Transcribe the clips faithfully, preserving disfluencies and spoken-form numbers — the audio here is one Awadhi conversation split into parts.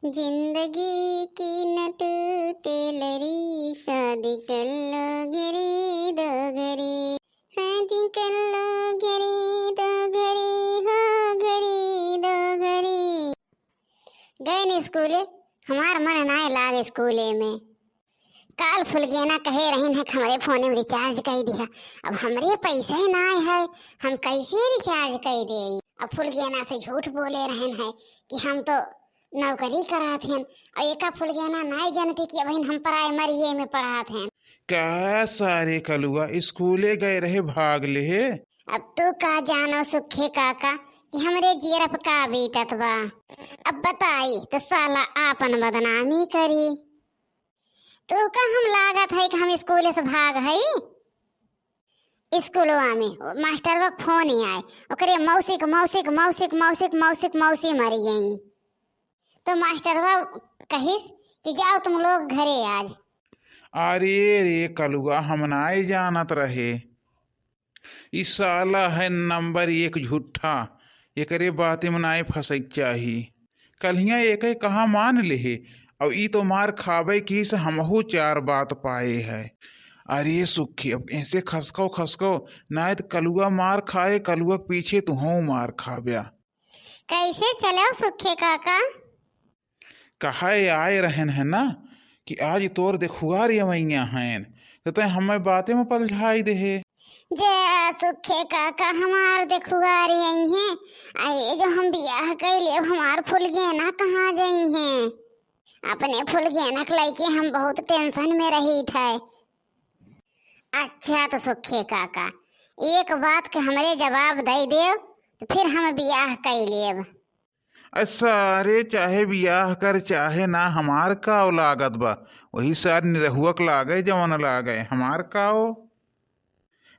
जिंदगी की न टूटे लड़ी, शादी कर लो घड़ी दो घड़ी, शादी कर लो घड़ी दो घड़ी, हो घड़ी दो घड़ी। गए न स्कूले, हमार मन नाय लाग स्कूले में। काल फुलगेना कहे रहिन है कि हमरे फोने में recharge कइ दिहा। अब हमरे पैसे नाय है, हम कैसे recharge कइ देई? अब फुलगेना से झूठ बोले रहिन है कि हम तो नौकरी करात हन, और एका फुलगेना नाय जानती कि अबहिन हम प्राइमरिये में पढ़ात हन। का सारे कलुआ स्कूले गए रहे भाग लेहे? अब तू का जानो सुखे काका कि हमरे जियरा पे का बीतत बा। अब बताई तो साला आपन बदनामी करी। तू का हम लागत है कि हम स्कूले से भाग हई? स्कूलवा में मास्टरवा के फोन ही आए, ओकरे मौसी के, मौसी के, मौसी के, मौसी के, मौसी के, मौसी मर गई। तो मास्टरवा कहिस कि जाओ तुम लोग घरे आज। अरे रे कलुआ, हम नाय जानत रहे। ई साला है नंबर एक झूठा, एकरे बाते में नाय फंसै के चाही। कल्हिया एके कहा मान लेहे, और ई तो मार खाबे की से हमहू चार बात पाए है। अरे सुखी, अब ऐसे खसको खसको, नाय तो कलुआ मार खाए, कलुआ के पीछे तुहू मार खाब्या। कैसे चलो सुखे काका? कहे आए रहन है ना कि आज तोर देखुआर यवैया हैं, तो तैं हमें बाते में पलझाई देहे। जे सुखे काका हमार देखुआर आई हैं, आ ये जो हम बियाह कैले, अब हमार फुलगेना कहाँ जाई हैं? अपने फुलगेना के लइके हम बहुत tension में रही थे। अच्छा तो सुखे काका, एक बात के हमरे जवाब दे देव, तो फिर हम बियाह कइ लेब। अच्छा, अरे चाहे बियाह कर चाहे ना, हमार काव लागत बा, वही सार निरहुआ के लागे जवन लागे, हमार काव।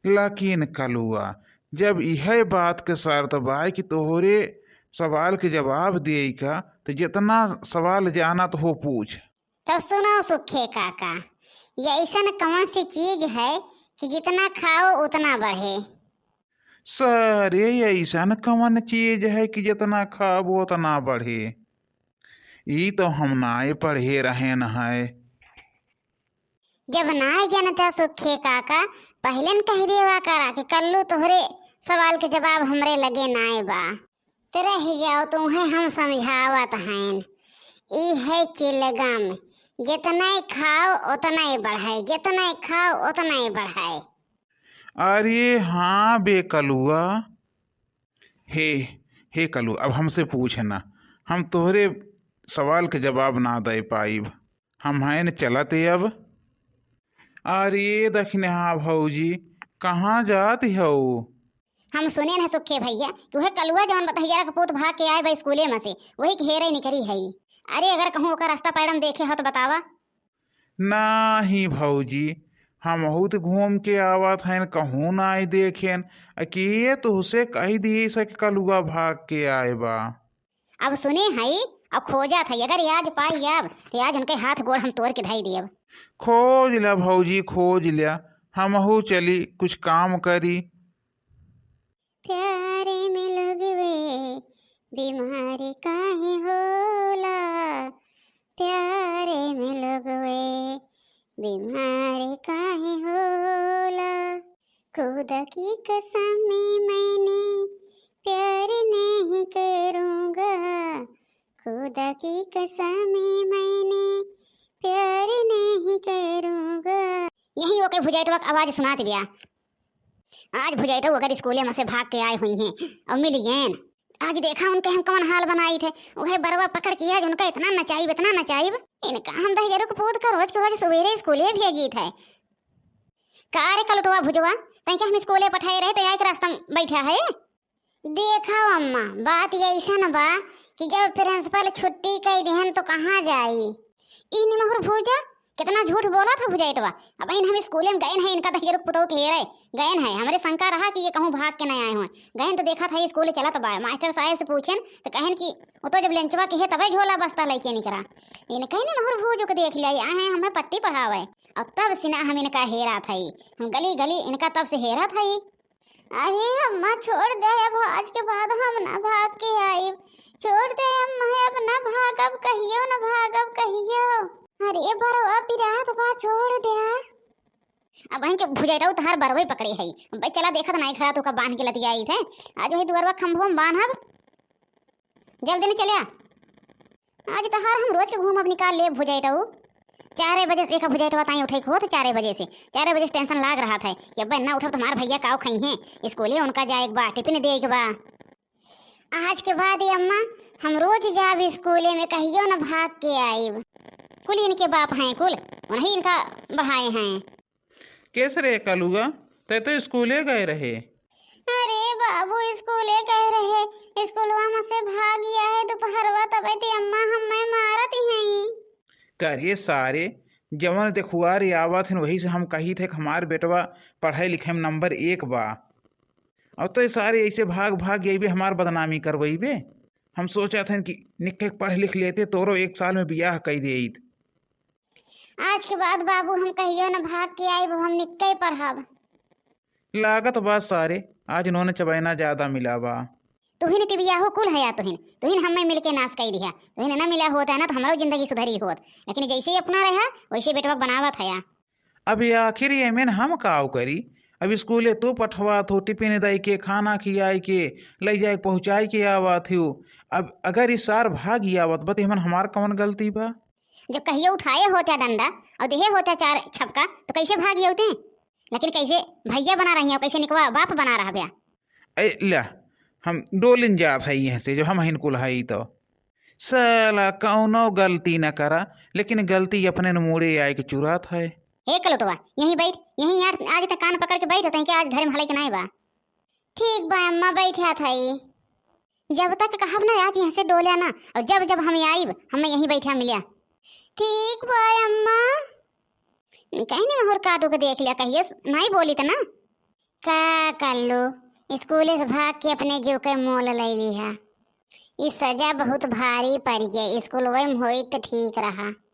लेकिन कलुआ, जब इहे बात के शर्त बा कि तोहरे सवाल के जवाब दिए का, तो जितना सवाल जानत हो पूछ। तब सुनो सुखे काका, ये ऐसन कौन सी चीज है कि जितना खाओ उतना बढ़े? सर, ये ऐसन कौन चीज है कि जितना खाओ उतना बढ़े? ई तो हम नाय पढ़े रहेन है। जब नाय जनता सुखे काका, पहले न कह देवा करा कि कल्लू तोहरे सवाल के जवाब हमरे लगे नाय बा। ते रह जाओ, तुम्हें हम समझावत हैं। ई है चिलगम, जितने खाओ उतने बढ़े, जितने खाओ उतने बढ़े। अरे हाँ बे कलुआ, हे, हे कलू, अब हमसे पूछ ना, हम तोहरे सवाल के जवाब ना दे पाइब। हम हैं न चलत अब। अरे दखिनहा भौजी, कहाँ जात हऊ? हम सुनेन है सुखे भैया कि उहे कलुआ जवन बतहियारा के पूत भाग के आए बा स्कूले में से, वही के हेरे निकरी है। अरे अगर कहूँ ओकर रास्ता पैडम देखे हो तो बतावा। नाही भौजी, हमहू तो घूम के आवत हैं, कहूँ नाई देखेन। आ के तुहसे कह दिए से कि कलुआ भाग के आए बा? अब सुने हई, अब खोजत हई, अगर आज पाई अब, तो आज उनके हाथ गोड़ हम तोड़ के धई दियब। खोज ल्या भौजी, खोज ल्या, हमहू चली कुछ काम करी। प्यारे में लगवे बीमार काहे होला, प्यारे में लगवे बीमार काहे होला। खुदा की कसम मैंने प्यार नहीं करूँगा, खुदा की कसम मैंने प्यार नहीं करूँगा। यही ओके भुजैटवा के आवाज सुनात बिया। आज भुजैटो अगर स्कूले में से भाग के आए हुई हैं और मिल गए, आज देखा उनके हम कौन हाल बनाई थे। वह बरवा पकड़ के आज उनका इतना नचाइब, इतना नचाइब। इनका हम दहिजरू के पूत का रोज के रोज सवेरे स्कूले भेजी थे। का रे कलुटवा भुजवा, तैं के हम स्कूले पठाए रहे, तो आए के रास्ता में बैठा है? देखा अम्मा, बात ऐसन बा कि जब प्रिंसिपल छुट्टी कई देहन तो कहाँ जाई? ई निमहुर भुजा, कितना झूठ बोला था भुजैटवा। अब इन हम स्कूले में गए हैं, इनका दहिजरू के पुतौ के हेरे गए हैं। हमरे शंका रहा कि ये कहूँ भाग के नहीं आए हुए। गए तो देखा था ये स्कूल चलत बा। मास्टर साहब से पूछेन तो कहन कि वो तो जब लंचवा के है तबे झोला बस्ता लेके निकरा। इनका ही निमहुर भुजो के देख लिया, आए हैं हमें पट्टी पढ़ावे। और तब से ना हम इनका हेरा था, हम गली गली इनका तब से हेरा था। अरे अम्मा, छोड़ दे, अब आज के बाद हम ना भाग के आइब। छोड़ दे अम्मा, अब न भागब कहियो, न भागब कहियो। अरे बरवा पिरात बा, छोड़ दे। अब इनके भुजैटऊ तहार बरवे पकड़े है। बे चला देखत नाई घरा तोका बांध के लतियाई थे। आज वही दुअरवा खंभवा में बांधब। जल्दी न चलिया। आज तहार हम रोज के घूमब निकाल ले भुजैटऊ। चारे बजे से देखा भुजैटवा ताई उठे के होत, चारे बजे से, चारे बजे से tension लाग रहा था कि अब ना उठब तो हमार भैया काव खइहें। स्कूले उनका जाए के बा, टिफिन दे के बा। आज के बाद ये अम्मा, हम रोज जाब स्कूले में, कहियो न भाग के आइब। कुल इनके बाप हैं, कुल उन्हीं इनका बढ़ाए हैं। कैसे रे कलुआ, तै तो स्कूले गए रहे। अरे बाबू, स्कूले गए रहे, स्कूलवा में से भाग गया है दोपहरवा, तबे ते अम्मा हमें मारत ही हैं। करे सारे, जवन देखुआर आवत हन, वही से हम कही थे कि हमार बेटवा पढ़ाई लिखाई में नंबर एक बा। अब तो ये सारे ऐसे भाग भाग गई बे, हमार बदनामी करवई बे। हम सोचा थे कि निक्के पढ़ लिख लेते, तोरो एक साल में बियाह कई देइत। आज के बाद बाबू हम कहियो न भाग के आइब, हम निक्के पढ़ब। लागत बा सारे, आज नून चबैना ज्यादा मिला बा। तुहिन टिबिया हो कुल हया तुहिन, तुहिन हमें मिलके नाश कई दिया। तुहिन ना मिला होता है ना तो हमरो जिंदगी सुधरी होत, लेकिन जैसे ही अपना रहा वैसे बेटवा बनावत हया। अब ये आखिर ये में हम काव करी? अब स्कूले तू पठवात हो, टिफिन दई के, खाना खियाई के, लई जाए पहुँचाई के आवत हो। अब अगर ई सार भाग आवत बा, तो हमन हमार कौन गलती बा? जब कहियो उठाए होत्या डंडा और देहे होत्या चार छपका, तो कैसे भाग होते? लेकिन कैसे भैया बना रही हो, कैसे निकवा बाप बना रहा ब्या? ए, ल्या, हम डोलिन जात है यहाँ से, जो हम हिन कुल है तो। साला कौनो गलती न करा, लेकिन गलती अपने न मूड़े आए के चुरात है। हे कलुटवा, यहीं बैठ, यहीं यार, आज तक कान पकड़ के बैठ होते हैं कि आज घर में हलाई के नाई बा। ठीक बा अम्मा, बैठा था ई। जब तक कहब ना आज यहाँ से डोल्या ना, और जब जब हम आइब, हमें यहीं बैठा मिल्या। ठीक बा अम्मा। कहीं नहीं महर काटू के देख लिया, कहिए स-, नहीं बोली त ना। का कल्लू, स्कूले से भाग के अपने जीव के मोल ले लिहा। ई सजा बहुत भारी पड़ गया, स्कूल वही में होई त ठीक रहा।